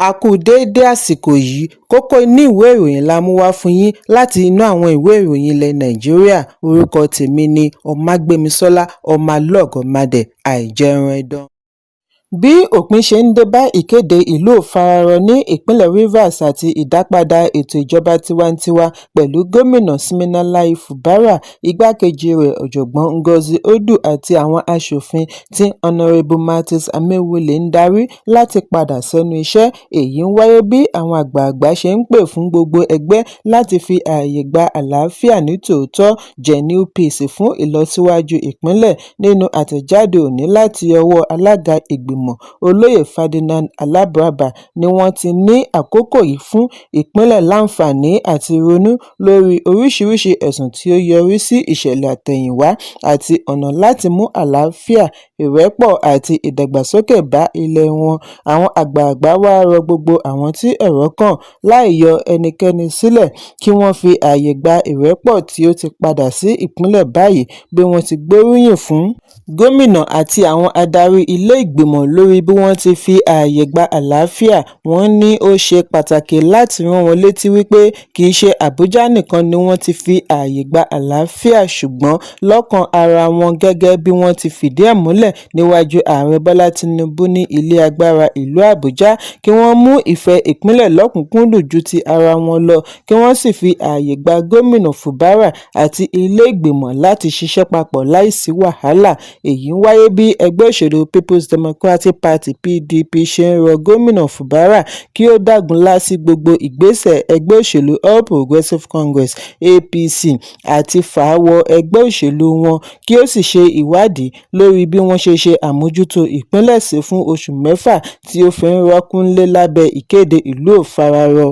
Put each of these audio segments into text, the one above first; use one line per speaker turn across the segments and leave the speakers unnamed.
A kú déédé àsìkò yìí. Kókó inú ìwé ìròyìn la mú wá fún yín láti inú àwọn ìwé ìròyìn ilẹ̀ Nàìjíríà. Orúkọ tèmi ni Ọmágbémisọ́lá Ọmọlọ́gọ̀mádẹ àìjẹun ẹdán. Bí òpin ṣe ń dé bá ìkéde ìlú ò fararọ ní ìpínlẹ̀ Rivers àti ìdápadà ètò ìjọba tiwantiwa pẹ̀lú Gómìnà Siminalayi Fubara, igbákejì rẹ̀ Ọ̀jọ̀gbọ́n Ngozi Odu àti àwọn aṣòfin tí Honourable Martins Amaewhule ń darí láti padà sẹ́nu iṣẹ́. Èyí ń wáyé bí àwọn àgbààgbà ṣe ń pè fún gbogbo ẹgbẹ́ láti fi ààyè gba àlàáfíà ní tòótọ́, genuine peace, fún ìlọsíwájú ìpínlẹ̀. Nínú àtẹ̀jáde òní láti ọwọ́ alága ìgbìmọ̀, Olóyè Ferdinand Alabraba, ni wọ́n ti ní àkókò yìí fún ìpínlẹ̀ láǹfààní àti ronú lórí oríṣiríṣi ẹ̀sùn tí ó yọrí sí ìṣẹ̀lẹ̀ àtẹ̀yìnwá àti ọ̀nà láti mú àlàáfíà, ìrẹ́pọ̀ àti ìdàgbàsókè bá ilẹ̀ wọn. Àwọn àgbààgbà wá rọ gbogbo àwọn tí ọ̀rọ̀ kàn, láì yọ ẹnikẹ́ni sílẹ̀, kí wọ́n fi ààyè gba ìrẹ́pọ̀ tí ó ti padà sí ìpínlẹ̀ báyìí bí wọ́n ti gbóríyìn fún gómìnà àti àwọn adarí ilé ìgbìmọ̀ lórí bí wọ́n ti fi ààyè gba àlàáfíà. Wọ́n ní ó ṣe pàtàkì láti rán wọn létí wípé kì í ṣe Àbújá nìkan ni wọ́n ti fi ààyè gba àlàáfíà, ṣùgbọ́n lọ́kàn ara wọn, gẹ́gẹ́ bí wọ́n ti fìdí ẹ̀ múlẹ̀ níwájú Ààrẹ Bọ́lá Tinubu ní ilé agbára ìlú Àbújá, kí wọ́n mú ìfẹ́ ìpínlẹ̀ lọ́kùn-ún-kúndùn ju ti ara wọn lọ, kí wọ́n sì fi ààyè gba Gómìnà Fubara àti ilé ìgbìmọ̀ láti ṣiṣẹ́ papọ̀ láì sí wàhálà. Èyí ń wáyé bí ẹgbẹ́ òṣèlú Peoples Democratic Party, PDP, ṣe ń rọ Gómìnà Fubara kí ó dágunlá sí gbogbo ìgbésẹ̀ ẹgbẹ́ òṣèlú All Progressives Congress, APC, àti fà á wọ ẹgbẹ́ òṣèlú wọn, kí ó sì ṣe ìwádìí lórí bí wọ́n ṣe ṣe àmójútó ìpínlẹ̀ sí fún oṣù 6 tí ó fi ń rọ́kúnlé lábẹ́ ìkéde ìlú ò fararọ.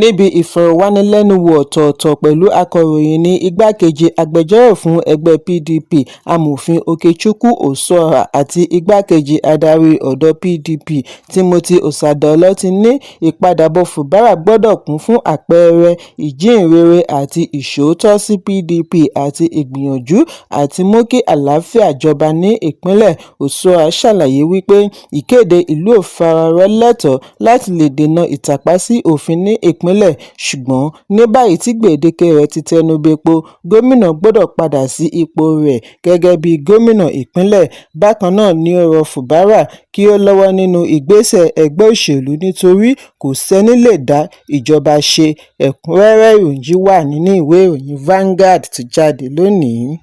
Níbi ìfọ̀rọ̀wánilẹ́nuwò ọ̀tọ̀ọ̀tọ̀ pẹ̀lú akọ̀ròyìn ní igbákejì agbẹjọ́rò fún ẹgbẹ́ PDP, Amòfin Okechukwu Osuorah, àti igbákejì adarí ọ̀dọ́ PDP, Timothy Osadolor, ti ní ìpadàbọ̀ Fubara gbọ́dọ̀ kún fún àpẹẹrẹ ìjíhìnrere àti ìṣòótọ́ sí PDP àti ìgbìyànjú àti mú kí àlàáfíà jọba ní ìpínlẹ̀. Osuorah ṣàlàyé wípé ìkéde ìlú ò fararọ lẹ́tọ̀ọ́ láti lè dènà ìtàpá sí òfin ní ìpínlẹ̀, ṣùgbọ́n ní báyìí tí gbèdéke rẹ̀ ti tẹnu bẹpo, gómìnà gbọ́dọ̀ padà sí ipò rẹ̀ gẹ́gẹ́ bí gómìnà ìpínlẹ̀. Bákan náà ni ó rọ Fubara kí ó lọ́wọ́ nínú ìgbésẹ̀ ẹgbẹ́ òṣèlú nítorí kò sẹ́ni lè dá ìjọba ṣe. Ẹ̀kúnrẹ́rẹ́ ìròyìn yìí wà nínú ìwé ìròyìn Vanguard tó jáde lónìí.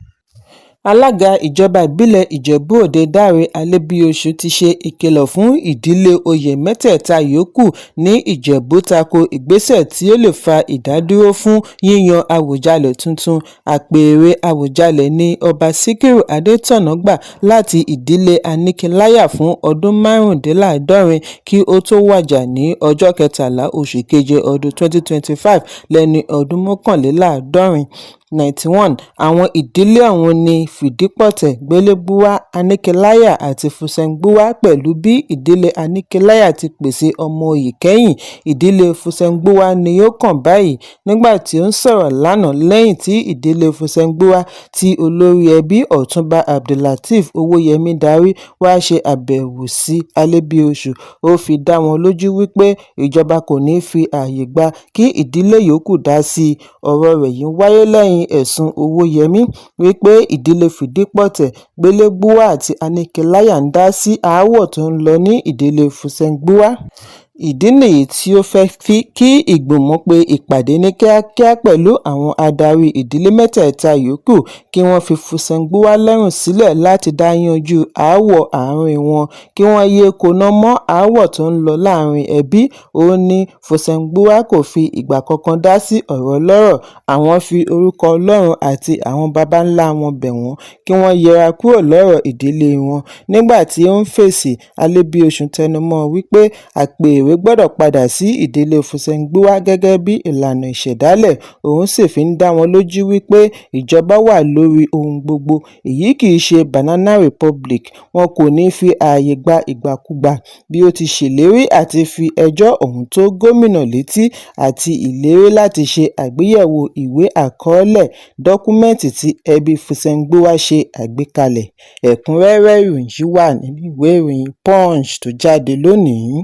Alága ìjọba ìbílẹ̀ Ìjẹ̀bú-Òde, Dáre Alẹ́bíoṣù, ti ṣe ìkìlọ̀ fún ìdílé oyè mẹ́tẹ̀ẹ̀ta yòókù ní Ìjẹ̀bú tako ìgbésẹ̀ tí ó lè fa ìdádúró fún yíyan Àwùjalẹ̀ tuntun. Apèrè Àwùjalẹ̀ ní Ọba Síkírù Adétọ̀nà gbà láti ìdílé Aníkìláyà fún ọdún 75 kí ó tó wájà ní ọjọ́ kẹtàlá oṣù keje ọdún 2025 lẹ́ni ọdún 91, 91. Àwọn ìdílé ọ̀hún ní Fìdípọ̀tẹ̀, Gbélégbùwà, Aníkìláyà àti Fùsẹ̀ngbùwà. Pẹ̀lú bí ìdílé Aníkìláyà ti pèsè ọmọ-òye kẹ́yìn, ìdílé Fùsẹ̀ngbùwà ni ó kàn báyìí. Nígbà tí ó ń sọ̀rọ̀ lánàá lẹ́yìn tí ìdílé Fùsẹ̀ngbùwà tí olórí ẹbí, Ọ̀túnba Abdulateef Owóyẹmí darí wá ṣe àbẹ̀wò sí Alẹ́bíoṣù, ó fi dá wọn lójú wípé ìjọba kò ní fi ààyè gba kí ìdílé yòókù dá sí ọ̀rọ̀ rẹ̀. Yìí wáyé lẹ́yìn ẹ̀sùn Owóyẹmí wípé ìdílé Fìdípọ̀tẹ̀, Gbélégbùwà àti Aníkìláyà ń dá sí aáwọ̀ tó ń lọ ní ìdílé Fùsẹ̀ngbùwà. Ìdí nìyí tí ó fẹ́ kí ìgbìmọ̀ pe ìpàdé ní kíákíá pẹ̀lú àwọn adarí ìdílé mẹ́tẹ̀ẹ̀ta yòókù kí wọ́n fi Fùsẹ̀ngbùwà lọ́rùn sílẹ̀ láti dá yanjú aáwọ̀ àárín wọn, kí wọ́n yéé kóná mọ́ aáwọ̀ tó ń lọ láàrin ẹbí. Ó ní Fùsẹ̀ngbùwà kò fi ìgbà kankan dá sí ọ̀rọ̀ ọlọ́rọ̀, àwọn fi orúkọ Ọlọ́run àti àwọn baba ńlá wọn bẹ̀ wọ́n kí wọ́n yẹra kúrò lọ́rọ̀ ìdílé wọn. Nígbà tí ó ń fèsì, Alẹ́bíoṣù tẹnumọ́ wípé àpèrè gbọ́dọ̀ padà sí ìdílé Fùsẹ̀ngbùwà gẹ́gẹ́ bí ìlànà ìṣẹ̀dálẹ̀, òun sì fi ń dá wọn lójú wípé ìjọba wà lórí ohun gbogbo, èyí kì í ṣe banana republic, wọn kò ní í fi ààyè gba ìgbàkugbà. Bí ó ti ṣèlérí àti fi ẹjọ́ ọ̀hún tó gómìnà létí àti ìlérí láti ṣe àgbéyẹ̀wò ìwé àkọọ́lẹ̀ dọ́kúmẹ́ǹtì tí ẹbí Fùsẹ̀ngbùwà ṣe àgbékalẹ̀. Ẹ̀kúnrẹ́rẹ́ ìròyìn yìí wà nínú ìwé ìròyìn Punch tó jáde lónìí.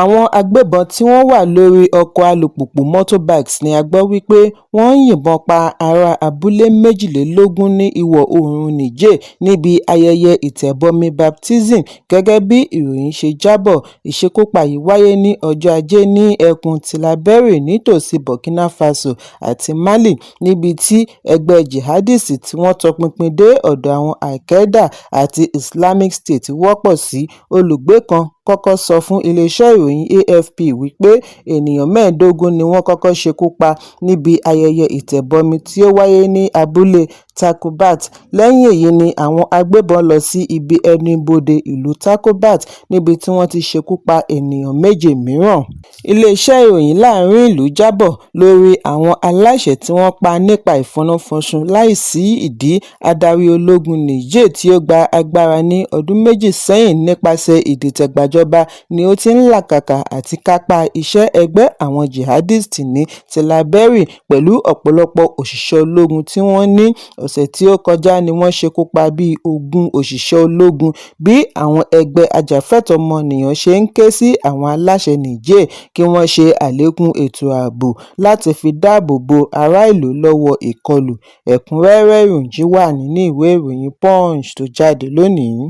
Àwọn agbébọn tí wọ́n wà lórí ọkọ̀ alùpùpù motor bikes ní a gbọ́ wípé wọ́n yìnbọn pa ará abúlé 22 ní ìwọ̀-oòrùn Niger níbi ayẹyẹ ìtẹ̀bọmi baptism, gẹ́gẹ́ bí ìròyìn ṣe jábọ̀. Ìṣekúpa yìí wáyé ní ọjọ́ Ajé ní ẹkùn Tillaberi nítòsí Burkina Faso àti Mali, níbi tí ẹgbẹ́ jihadist tí wọ́n tọpinpin dé ọ̀dọ̀ àwọn Al-Qaeda àti Islamic State wọ́pọ̀ sí. Olùgbé kan kọ́kọ́ sọ fún ilé-iṣẹ́ ìròyìn AFP wípé ènìyàn 15 ni wọ́n kọ́kọ́ ṣekú pa níbi ayẹyẹ ìtẹ̀bọmi tí ó wáyé ní abúlé Takubat. Lẹ́yìn èyí ni àwọn agbébọn lọ sí ibi ẹnu-ibodè ìlú Takuba níbi tí wọ́n ti ṣekú pa ènìyàn méje mìíràn. Ilé-iṣẹ́ ìròyìn láàárín ìlú jábọ̀ lórí àwọn aláìṣẹ̀ tí wọ́n pa nípa ìfọ́nnáfọ́nṣu láìsí ìdí. Adarí ológun Niger tí ó gba agbára ní ọdún méjì sẹ́yìn nípasẹ̀ ìdìtẹ̀gbàjọba ni ó ti ń làkàkà àti kápá iṣẹ́ ẹgbẹ́ àwọn jihadist ní Tillaberi pẹ̀lú ọ̀pọ̀lọpọ̀ òṣìṣẹ́ ológun tí wọ́n ní ọ̀sẹ̀ tí ó kọjá ní wọ́n ṣekú pa bíi 20 òṣìṣẹ́ ológun, bí àwọn ẹgbẹ́ ajàfẹ́tọ̀ọ́ ọmọnìyàn ṣe ń ké sí àwọn aláṣẹ Niger kí wọ́n ṣe àlékún ètò ààbò láti fi dáàbò bo ará ìlú lọ́wọ́ ìkọlù. Ẹ̀kúnrẹ́rẹ́ ìròyìn wà nínú ìwé ìròyìn Punch tó jáde lónìí.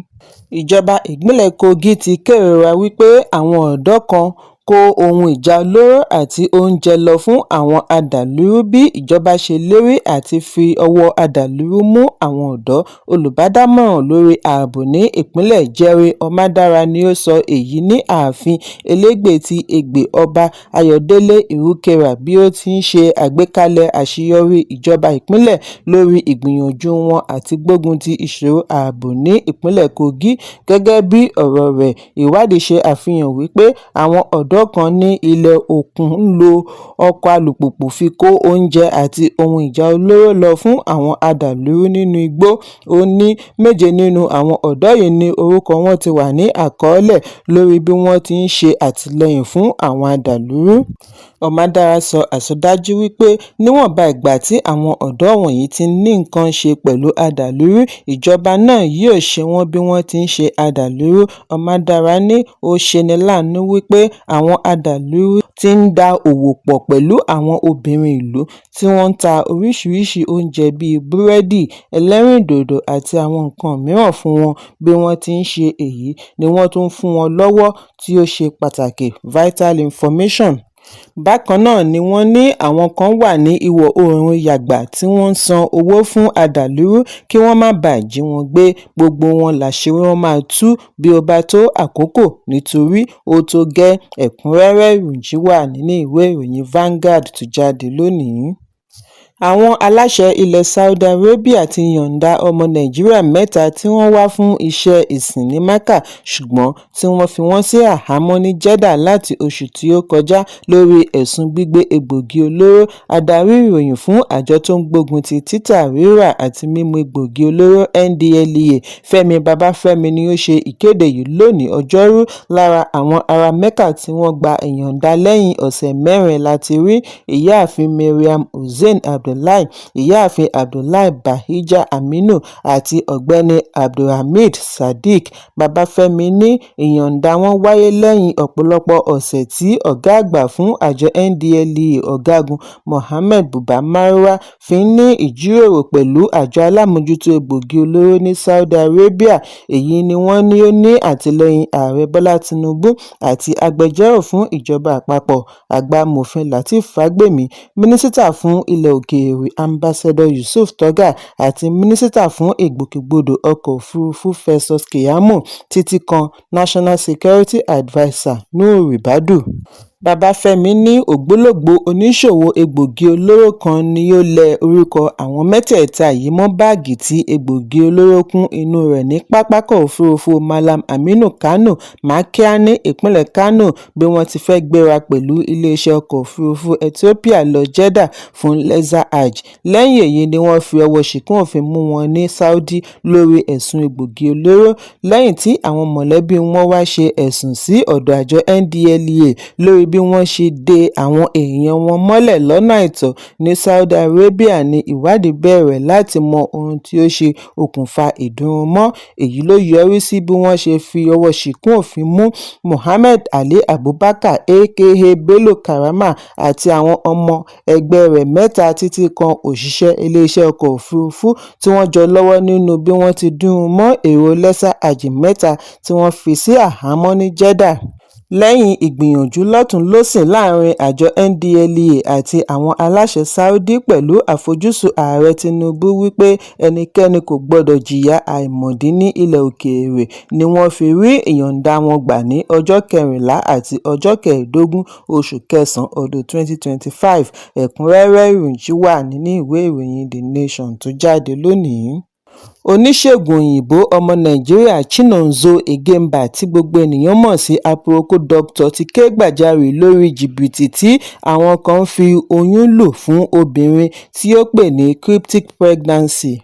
Ìjọba ìpínlẹ̀ Kogi ti kérora wípé àwọn ọ̀dọ́ kan kó ohun ìjà olóró àti oúnjẹ lọ fún àwọn adàlúrú bí ìjọba ṣe lérí àti fi ọwọ́ adàlúrú mú àwọn ọ̀dọ́. Olùbádámọ̀ràn lórí ààbò ní ìpínlẹ̀ Jerry Omodara ni ó sọ èyí ní ààfin Elégbè ti Ẹ̀gbẹ́ Ọba Ayọ̀délé Irukera bí ó ti ń ṣe àgbékalẹ̀ àṣeyọrí ìjọba ìpínlẹ̀ lórí ìgbìyànjú wọn àti gbógun ti ìṣòro ààbò ní ìpínlẹ̀ Kogi. Gẹ́gẹ́ bí ọ̀rọ̀ rẹ̀, ìwádìí ṣe àfihàn wípé àwọn ọ̀dọ́ kan ní ilẹ̀ Òkun ń lo ọkọ̀ alùpùpù fi kó oúnjẹ àti ohun ìjà olóró lọ fún àwọn adàlúrú nínú igbó. Ó ní méje nínú àwọn ọ̀dọ́ yìí ní orúkọ wọn ti wà ní àkọọ́lẹ̀ lórí bí wọ́n ti ń ṣe àtìlẹ́yìn fún àwọn adàlúrú. Omodara sọ àsọdájú wípé níwọ̀nba ìgbà tí àwọn ọ̀dọ́ wọ̀nyí ti ní nǹkan ṣe pẹ̀lú adàlúrú, ìjọba náà yóò ṣe wọ́n bí wọ́n ti ń ṣe adàlúrú. Omodara ní ó ṣeni láàánú wípé àwọn adàlúrú ti ń da òwò pọ̀ pẹ̀lú àwọn obìnrin ìlú tí wọ́n ń ta oríṣiríṣi oúnjẹ bíi búrẹ́dì, ẹlẹ́rìndòdò àti àwọn nǹkan mìíràn fún wọn. Bí wọ́n ti ń ṣe èyí ni wọ́n tún ń fún wọn lọ́wọ́ tí ó ṣe pàtàkì vital information. Bákan náà ni wọ́n ní àwọn kan wà ní ìwọ̀-oòrùn Yàgbà tí wọ́n ń san owó fún adàlúrú kí wọ́n má bàa jí wọn gbé. Gbogbo wọn láṣìírí wọn máa tú bí ó bá tó àkókò nítorí ó tó gẹ́. Ẹ̀kúnrẹ́rẹ́ ìròyìn wà nínú ìwé ìròyìn Vanguard tó jáde lónìí. Àwọn aláṣẹ ilẹ̀ Saudi Arabia ti yọ̀ǹda ọmọ Nàìjíríà mẹ́ta tí wọ́n wá fún iṣẹ́ ìsìn ní Mecca ṣùgbọ́n tí wọ́n fi wọ́n sí àhámọ́ ní Jeddah láti oṣù tí ó kọjá lórí ẹ̀sùn gbígbé egbòogi olóró. Adarí ìròyìn fún àjọ tó ń gbógun ti títà, rírà àti mímu egbòogi olóró NDLEA, Fẹ́mi Babáfẹ́mi ni ó ṣe ìkéde yìí lónìí Ọjọ́rú. Lára àwọn ará Mecca tí wọ́n gba ìyọ̀ǹda lẹ́yìn ọ̀sẹ̀ mẹ́rin láti rí Ìyáàfin Mariam Hussein Abdullahi, Ìyáàfin Abdullahi Bahija Aminu àti Ọ̀gbẹ́ni Abdulhamid Sadiq. Babáfẹ́mi ní ìyọ̀ǹda wọn wáyé lẹ́yìn ọ̀pọ̀lọpọ̀ ọ̀sẹ̀ tí ọ̀gá àgbà fún àjọ NDLEA Ọ̀gágun Mohammed Buba Marwa fi ń ní ìjíròrò pẹ̀lú àjọ alámòójútó egbòogi olóró ní Saudi Arabia. Èyí ni wọ́n ní ó ní àtìlẹ́yìn Ààrẹ Bọ́lá Tinubu àti agbẹjọ́rò fún ìjọba àpapọ̀ àgbà Amòfin Lateef Fagbemi, Mínísítà fún ilẹ̀ òkèèrè Ambassador Yusuf Tuggar àti Mínísítà fún ìgbòkègbodò ọkọ̀ òfurufú Festus Keyamo, títí kan National Security Adviser Nuhu Ribadu. Babáfẹ́mi ní ògbólógbòó oníṣòwò egbòogi olóró kan ni ó lẹ orúkọ àwọn mẹ́tẹ̀ẹ̀ta yìí mọ́ báàgì tí egbòogi olóró kún inú rẹ̀ ní pápákọ̀ òfurufú Mallam Aminu Kano Makia ní ìpínlẹ̀ Kánò bí wọ́n ti fẹ́ gbéra pẹ̀lú iléeṣẹ́ ọkọ̀ òfurufú Ethiopia lọ Jeddah fún Lesser Hajj. Lẹ́yìn èyí ni wọ́n fi ọwọ́ ṣìkún òfin mú wọn ní Saudi lórí ẹ̀sùn egbòogi olóró, lẹ́yìn tí àwọn mọ̀lẹ́bí wọn wá ṣe ẹ̀sùn sí ọ̀dọ̀ àjọ NDLEA lórí bí bí wọ́n ṣe de àwọn èèyàn wọn mọ́lẹ̀ lọ́nà àìtọ́ ní Saudi Arabia ní ìwádìí bẹ̀rẹ̀ láti mọ ohun tó ṣe okùnfà ìdúnrúnmọ́. Èyí ló yọrí sí bí wọ́n ṣe fi ọwọ́ ṣìnkún òfin mú Mohammed Ali Abubakar, aka Bello Karama, àti àwọn ọmọ ẹgbẹ́ rẹ̀ mẹ́ta, títí kan òṣìṣẹ́ iléeṣẹ́ ọkọ̀ òfurufú tí wọ́n jọ lọ́wọ́ nínú bí wọ́n ti dúnrún mọ́ èrò lẹ́sà hajj mẹ́ta tí wọ́n fi sí àhámọ́ ní Jeddah. Lẹ́yìn ìgbìyànjú lọ́tùn-ún-lósì láàrin àjọ NDLEA àti àwọn aláṣẹ Saudi pẹ̀lú àfojúsùn Ààrẹ Tinubu wí pé ẹnikẹ́ni kò gbọdọ̀ jìyà àìmọ̀dí ní ilẹ̀ òkèèrè ni wọ́n fi rí ìyọ̀ǹda wọn gbà ní ọjọ́ kẹrìnlá àti ọjọ́ kẹẹ̀ẹ́dógún oṣù kẹsàn-án ọdún 2025. Ẹ̀kúnrẹ́rẹ́ ìròyìn yìí wà nínú ìwé ìròyìn The Nation tó jáde lónìí. Oníṣègùn òyìnbó ọmọ Nàìjíríà Chinonso Egemba, tí gbogbo ènìyàn mọ̀ sí Aproko Doctor, ti ké gbàjarè lórí jìbìtì tí àwọn kan ń fi oyún lù fún obìnrin tí ó pè ní cryptic pregnancy.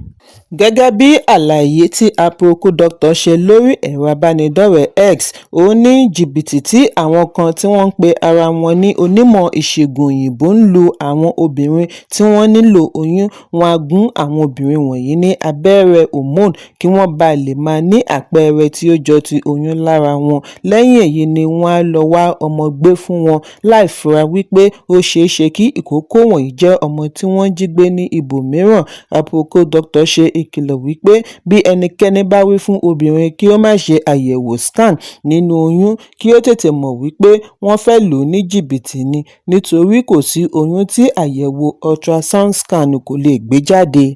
Gẹ́gẹ́ bí àlàyé tí Aproko Doctor ṣe lórí ẹ̀rọ ìbánidọ́rẹ̀ẹ́ X, ó ní jìbìtì tí àwọn kan tí wọ́n ń pe ara wọn ní onímọ̀ ìṣègùn òyìnbó ń lu àwọn obìnrin tí wọ́n nílò oyún. Wọ́n á gún àwọn obìnrin wọ̀nyí ní abẹ́rẹ́ hormone kí wọ́n bàa lè máa ní àpẹẹrẹ tí ó jọ ti oyún lára wọn. Lẹ́yìn èyí ni wọ́n á lọ wá ọmọ gbé fún wọn láì fura wípé ó ṣeéṣe kí ìkókó wọ̀nyí jẹ́ ọmọ tí wọ́n jí gbé ní ibòmíràn. Aproko Doctor ṣe ìkìlọ̀ wípé bí ẹnikẹ́ni bá wí fún obìnrin kí ó má ṣe àyẹ̀wò scan nínú oyún, kí ó tètè mọ̀ wípé wọ́n fẹ́ lù ú ní jìbìtì ni, nítorí kò sí oyún tí àyẹ̀wò ultrasound scan kò lè gbé jáde.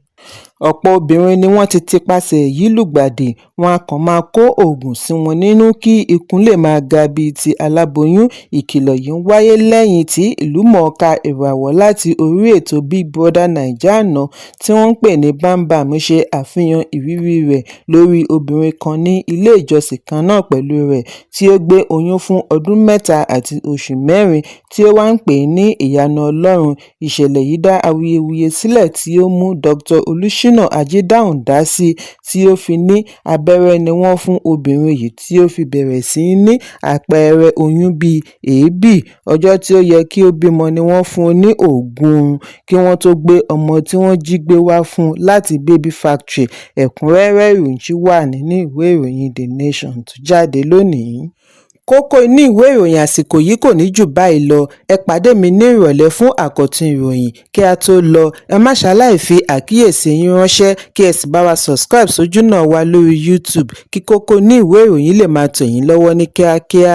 Ọ̀pọ̀ obìnrin ni wọ́n ti tipasẹ̀ èyí lùgbàdì. Wọ́n á kàn máa kó oògùn sí wọn nínú kí ikùn lè máa ga bíi ti aláboyún. Ìkìlọ̀ yìí ń wáyé lẹ́yìn tí ìlúmọ̀ọ́ká ìràwọ̀ láti orí ètò Big Brother Naija àná tí wọ́n ń pè ní Bambam ṣe àfihàn ìrírí rẹ̀ lórí obìnrin kan ní ilé ìjọsìn kan náà pẹ̀lú rẹ̀, tí ó gbé oyún fún ọdún 3 àti oṣù 4, tí ó wá ń pè é ní ìyanu Ọlọ́run. Ìṣẹ̀lẹ̀ yìí dá awuyewuye sílẹ̀ tí ó mú Dr. Olùṣínà Ajídàhùn dá sí i, tí ó fi ní abẹ́rẹ́ ni wọ́n fún obìnrin yìí tí ó fi bẹ̀rẹ̀ sí í ní àpẹẹrẹ oyún bíi èébì. Ọjọ́ tí ó yẹ kí ó bímọ ni wọ́n fún un ní oògùn oorun kí wọ́n tó gbé ọmọ tí wọ́n jí gbé wá fún un láti Baby Factory. Ẹ̀kúnrẹ́rẹ́ ìròyìn yìí wà nínú ìwé ìròyìn The Nation tó jáde lónìí. Kókó inú ìwé ìròyìn àsìkò yìí kò ní jù báyìí lọ. Ẹ pàdé mi ní ìrọ̀lẹ́ fún àkọ́tún ìròyìn. Kí a tó lọ, ẹ má ṣaláì fi àkíyèsí yín ránṣẹ́, kí ẹ sì bá wa subscribe sójúnà wa lórí YouTube kí kókó inú ìwé ìròyìn lè máa tẹ̀ yín lọ́wọ́ ní kíákíá.